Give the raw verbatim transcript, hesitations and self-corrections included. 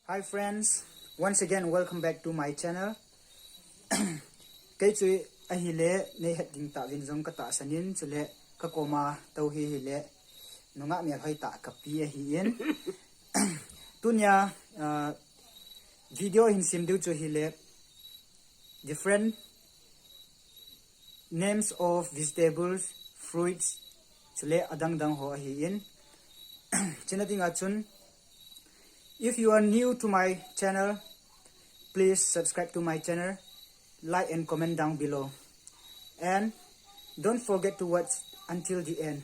Hi friends, once again welcome back to my channel. Kei chu ahile, nei het ding tah vin jong ka tahsan in, chule ka koma tou hi hile, nungah mel hoi tah ka pi ahi in. Tunia, uh, video hin sim diu chu hile, different names of vegetables, fruits, chule adang dang ho ahi in. China dinga chun, if you are new to my channel, please subscribe to my channel, like and comment down below. And don't forget to watch until the end.